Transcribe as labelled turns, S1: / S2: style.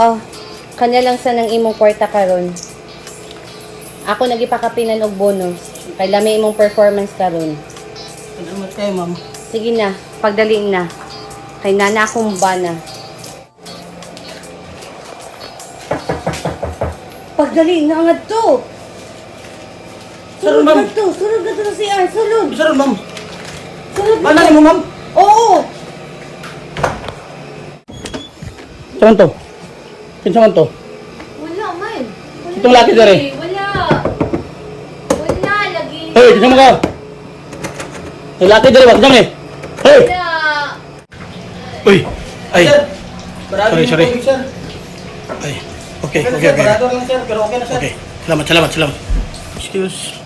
S1: Oh, kanya lang sa nang imong kwarta karon. Ako nagipakapinan og bonus. Kay lami imong performance karon.
S2: Salamat kayo, ma'am.
S1: Sige na, pagdali na. Kay nana akong bana. Pagdali na nga to.
S2: Sulod, ma'am.
S1: Na to, sulod na to sa CR, sulod.
S2: Sir, ma'am.
S1: Sulod na
S2: Bana
S1: to.
S2: mo, ma'am?
S1: Oo.
S2: Saan to? Kinsa man to?
S1: Wala man. Wala
S2: Itong laki dere.
S1: Wala. Wala lagi.
S2: Hey, kinsa man ka? Hey, laki dere ba? Kinsa man eh? Hey!
S1: Wala.
S2: Uy! Ay!
S3: Sir,
S2: Sorry, sorry.
S3: tubig, sir.
S2: Ay. Okay,
S3: Okay,
S2: okay,
S3: sir,
S2: okay.
S3: barado lang, sir, pero okay na, sir.
S2: Okay. Salamat, salamat, salamat. Excuse.